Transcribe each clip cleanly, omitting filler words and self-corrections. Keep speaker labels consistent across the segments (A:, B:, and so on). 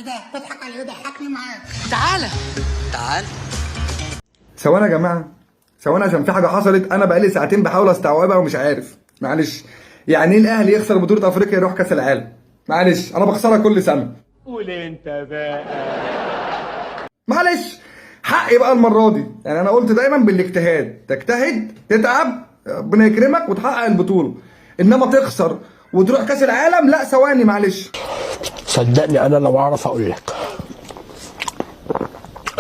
A: ده بضحك على ايه؟ ضحكني معاك.
B: تعالى تعال.
C: ثواني يا جماعة، ثواني، عشان في حاجة حصلت انا بقالي ساعتين بحاول استوعبها ومش عارف. معلش، يعني ايه الاهلي يخسر بطوله افريقيا يروح كاس العالم؟ معلش، انا بخسرها كل سنة.
D: قول انت بقى.
C: معلش، حقي بقى المرة دي. يعني انا قلت دايما بالاجتهاد، تجتهد تتعب ربنا يكرمك وتحقق البطولة، انما تخسر وتروح كاس العالم لا. ثواني معلش،
E: صدقني انا لو اعرف اقول لك،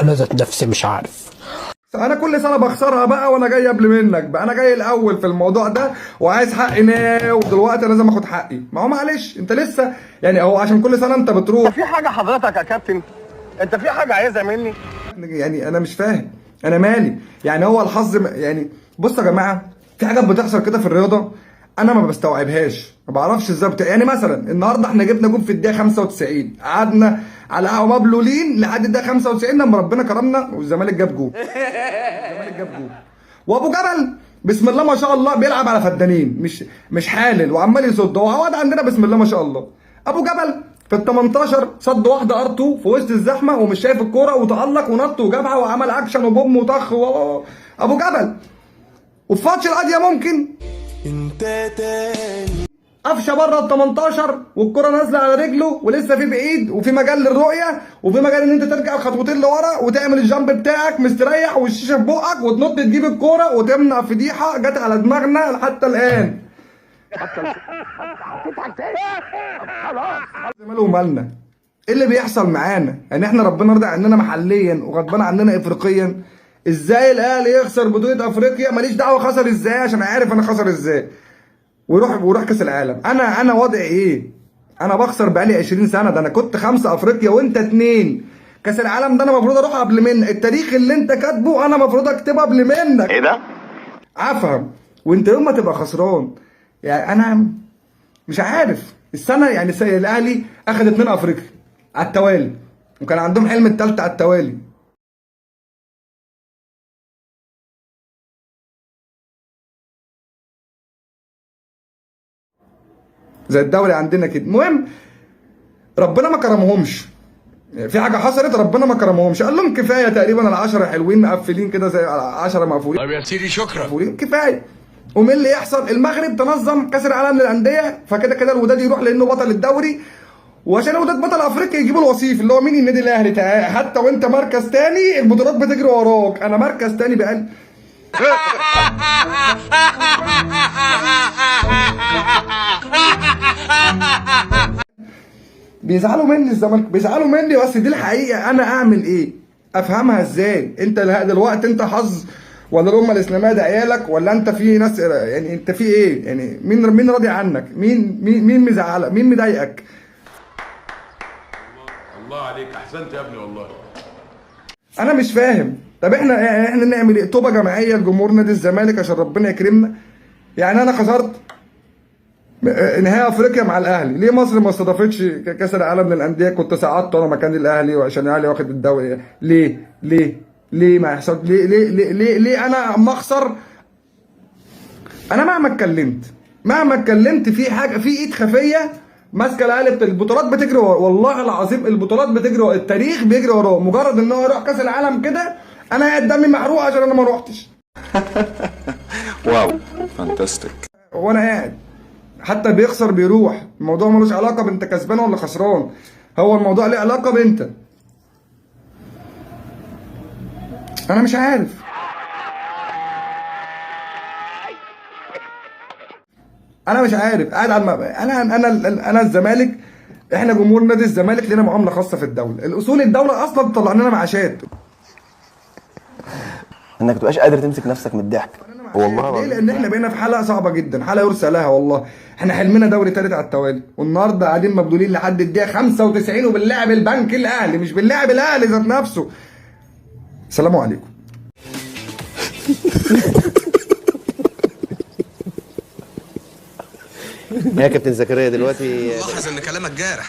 E: انا ذات نفسي مش عارف.
C: انا كل سنة بخسرها بقى، وانا جاي قبل منك بقى، انا جاي الاول في الموضوع ده وعايز حقي now، ودلوقتي لازم اخد حقي. ما هو معلش، انت لسه يعني هو عشان كل سنة انت بتروح.
F: في حاجة حضرتك يا كابتن؟ انت في حاجة عايزها مني؟
C: يعني انا مش فاهم، انا مالي؟ يعني هو الحظ يعني بصوا يا جماعة، في حاجات بتحصل كده في الرياضة انا ما بستوعبهاش، ما بعرفش ازاي يعني مثلا النهارده احنا جبنا جون في الدقيقة 95، قعدنا على قهوة مبلولين لحد الدقيقة 95 لما ربنا كرمنا والزمالك جاب جون. الزمالك جاب جون، وابو جبل بسم الله ما شاء الله بيلعب على فدانين، مش حالل وعمال يصد. هو عواد عندنا بسم الله ما شاء الله. ابو جبل في ال 18 صد واحدة R2 في وسط الزحمة ومش شايف الكورة، وتالق ونط وجابها وعمل اكشن وبوم وطخ ابو جبل. وفي ماتش القضية ممكن
F: انت تاني
C: قفشه بره ال 18 والكره نازله على رجله ولسه في بعيد وفي مجال للرؤية وفي مجال ان انت ترجع خطوتين لورا وتعمل ال jump بتاعك مستريح والشيشه في بقك وتنط تجيب الكورة وتمنع فضيحة جت على دماغنا حتى الان. ماله ومالنا؟ ايه اللي بيحصل معانا؟ يعني احنا ربنا رضى عننا محليا وغضبان عننا افريقيا. ازاي الاهلي يخسر بطوله افريقيا؟ ماليش دعوه خسر ازاي، عشان عارف انا خسر ازاي، ويروح كاس العالم. انا وضعي ايه؟ انا بخسر بقالي 20 سنة، ده انا كنت 5 افريقيا وانت 2 كاس العالم، ده انا المفروض اروح قبل منك. التاريخ اللي انت كاتبه انا المفروض اكتبه قبل منك.
F: ايه ده؟
C: افهم. وانت يوم ما تبقى خسران، يعني انا مش عارف السنة، يعني الاهلي اخذ 2 افريقيا على التوالي، وكان عندهم حلم الثالثة على التوالي. زي الدوري عندنا كده. المهم ربنا ما كرمهمش، في حاجة حصلت ربنا ما كرمهمش، قال لهم كفاية تقريبا ال10 حلوين مقفلين كده، زي 10 مقفولين.
G: طيب يا سيدي شكرا.
C: مقفولين كفاية. ومين اللي يحصل؟ المغرب تنظم كاس العالم للاندية، فكده كده الوداد يروح لانه بطل الدوري، وعشان الوداد بطل افريقيا يجيبوا الوصيف اللي هو مين؟ النادي الاهلي. حتى وانت مركز تاني البطولات بتجري وراك. انا مركز تاني بقال بيزعلوا مني الزمالك، بيزعلوا مني، بس دي الحقيقة. انا اعمل ايه؟ افهمها ازاي؟ انت دلوقتي انت حظ ولا الامة الاسلامية ده عيالك، ولا انت في ناس؟ يعني انت في ايه؟ يعني مين راضي عنك؟ مين مين مين مزعلك؟ مين مضايقك؟
G: الله عليك، احسنت يا ابني والله.
C: انا مش فاهم. طب احنا نعمل ايه؟ توبه جماعية لجمهور نادي الزمالك عشان ربنا يكرمنا. يعني انا خسرت نهائي افريقيا مع الاهلي، ليه مصر ما استضافتش كاس العالم للاندية؟ كنت ساعدت انا مكان الاهلي، وعشان الاهلي واخد الدوري. ليه ليه ليه ما يحصل؟ ليه ليه ليه ليه, ليه انا اما اخسر؟ انا مهما اتكلمت في حاجة، في ايد خفيه ماسكه الاهلي، البطولات بتجري وراه، والله العظيم البطولات بتجري وراه، التاريخ بيجري وراه. مجرد ان هو يروح كاس العالم كده انا قاعد دمي محروق عشان انا ما روحتش.
H: wow fantastic.
C: وانا قاعد حتى بيخسر بيروح. الموضوع ملوش علاقة بانت كسبان ولا خسران، هو الموضوع ليه علاقة بانت. انا مش عارف، انا مش عارف قاعد على انا انا انا الزمالك، احنا جمهور نادي الزمالك لنا معاملة خاصة في الدولة. الاصول الدولة اصلا تطلع لنا معاشات.
I: انك تبقاش قادر تمسك نفسك من الضحك.
H: والله
C: ليه؟ لان احنا بقينا في حلقة صعبة جدا، حلقة يرثى لها والله. احنا حلمنا دوري ثالث على التوالي، والنهارده قاعدين مبدولين لحد الدقيقة 95 وبنلاعب البنك الاهلي، مش بنلاعب الاهلي ذات نفسه. السلام عليكم.
I: يا كابتن زكريا دلوقتي
F: لاحظ ان كلامك جارح.